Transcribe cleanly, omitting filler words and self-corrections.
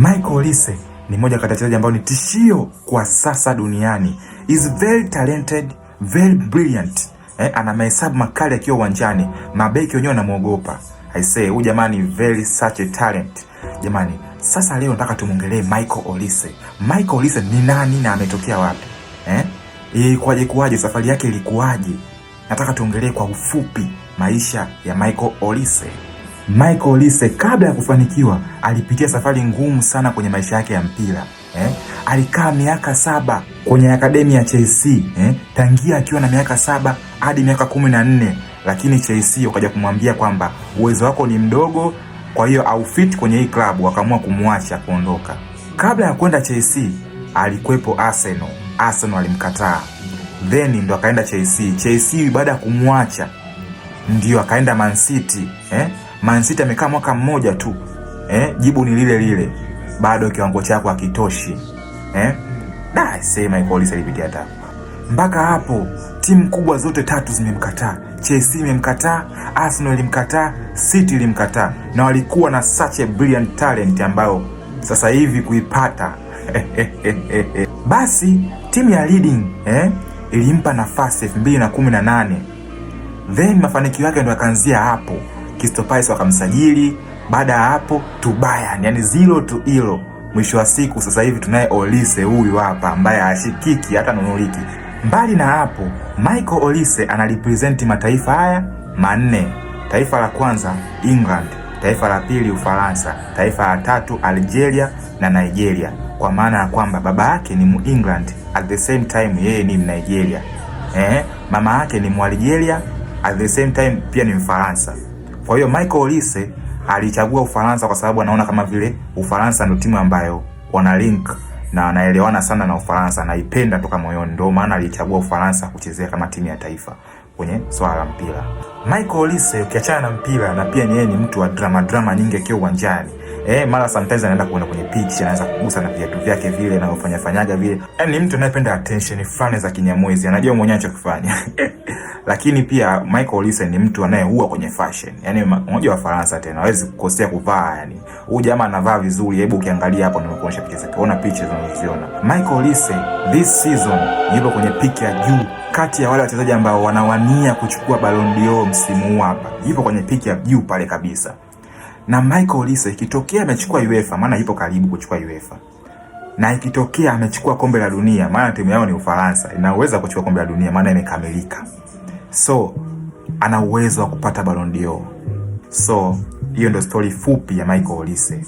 Michael Olise ni mmoja kati ya wachezaji ambao ni tishio kwa sasa duniani. Is very talented, very brilliant. Ana mahesabu makali akiwa uwanjani, mabeki wenyewe wanamuogopa. I say huyu jamani, very such a talent. Jamani, sasa leo nataka tumuongelee Michael Olise. Michael Olise ni nani na ametokea wapi? Eh? Ilikuwaje kuwaje, safari yake ilikuwaje? Nataka tuongelee kwa ufupi maisha ya Michael Olise. Michael Olise kabla ya kufanikiwa alipitia safari ngumu sana kwenye maisha yake ya mpira. Eh? Alikaa miaka 7 kwenye akademi ya Chelsea, eh? Tangia akiwa na miaka 7 hadi miaka 14, lakini Chelsea wakaja kumwambia kwamba uwezo wako ni mdogo, kwa hiyo haufit kwenye hii klabu, wakaamua kumwacha kuondoka. Kabla ya kwenda Chelsea alikuwepo Arsenal. Arsenal alimkataa, then ndo akaenda Chelsea. Chelsea baada ya kumwacha ndio akaenda Man City, eh? Man City amekaa mwaka mmoja tu, eh? Jibu ni lile lile, bado kiwango chako hakitoshi, eh? Da, sema Michael Olise alipitia tabu. Mpaka hapo timu kubwa zote tatu zimemkataa. Chelsea imemkataa, Arsenal ilimkataa, City ilimkataa, na walikuwa na such a brilliant talent ambayo sasa hivi kuipata. Basi timu ya Reading, ilimpa nafasi 2018, then mafanikio yake ndo yakaanzia hapo. Crystal Palace wakamsajili, baada ya hapo to Bayern, yani zero to hero. Mwisho wa siku sasa hivi tunaye Olise huyu hapa ambaye hashikiki hata nunuliki. Mbali na hapo, Michael Olise anarepresent mataifa haya manne. Taifa la kwanza England, taifa la pili Ufaransa, taifa la tatu Algeria na Nigeria, kwa maana ya kwamba baba yake ni Muengland, at the same time yeye ni Mnigeria. Mama yake ni Mualgeria, at the same time pia ni Mfaransa. Kwa hiyo Michael Olise alichagua Ufaransa kwa sababu anaona kama vile Ufaransa ndio timu ambayo wana link na anaelewana sana na Ufaransa, anaipenda toka moyoni, ndio maana alichagua Ufaransa kuchezea kama timu ya taifa kwenye swala la mpira. Michael Olise ukiachana na mpira, na pia yeye ni mtu wa drama drama nyingi akiwa uwanjani. Mara sometimes anaenda kuenda kwenye pitch, anaanza kugusa na viatu vyake vile na kufanya fanyaga vile. Yaani ni mtu anayependa attention fulani za kinyamwezi, anajua mwenyewe anachokifanya. Lakini pia Michael Olise ni mtu anayeua kwenye fashion. Yaani mmoja wa Faransa tena, hawezi kukosea kuvaa yani. Huyu jamaa anavaa vizuri, hebu ukiangalia hapo nimekuonyesha picha zake. Ona picha unazoziona. Michael Olise this season yupo kwenye peak ya juu kati ya wale wachezaji ambao wanawania kuchukua Ballon d'Or msimu huu hapa. Yupo kwenye peak ya juu pale kabisa. Na Michael Olise ikitokea amechukua UEFA, maana yupo karibu kuchukua UEFA. Na ikitokea amechukua kombe la dunia, maana timu yao ni Ufaransa, inaweza kuchukua kombe la dunia maana imekamilika. So ana uwezo wa kupata Ballon d'Or. So hiyo ndio story fupi ya Michael Olise.